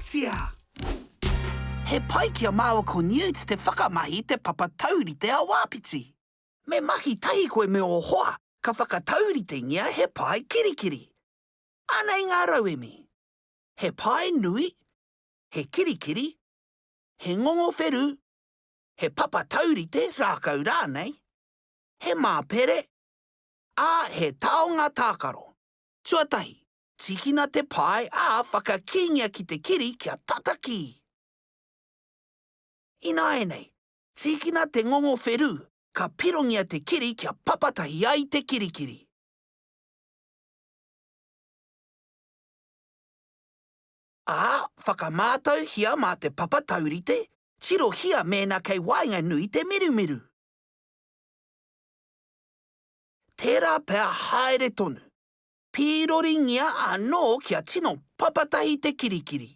Rawatia! He pai ki a māua ko Newt te whakamahi i te papa taurite a Wāpiti. Me mahi tahi koe me ō hoa ka whakatauritengia he pae kirikiri. Anei ngā rauemi. He pae nui, he kirikiri, he ngongo wheru, he papa taurite, rākau rānei, he māpere, ā, he taonga tākaro. Tuatahi, tīkina te pae, ā, whakakīngia ki te kiri kia tata kī. Ināianei, tīkina te ngongo wheru, ka pirongia te kiri kia papatahi ai te kirikiri. Ā, whakamātauhia mā te papa taurite, tirohia mēnā kei waenganui te mirumiru. Tērā pea haere tonu. Pīroringia anō kia tino papatahi te kirikiri.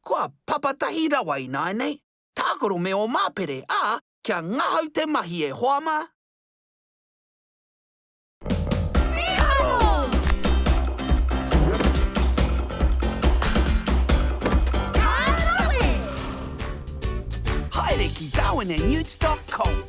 Kua papatahi rawa ināianei, tākaro me ō māpere, ā, kia ngahau te mahi e hoa mā! Mīharo! Ka rawe! Haere ki darwinandnewts dot com.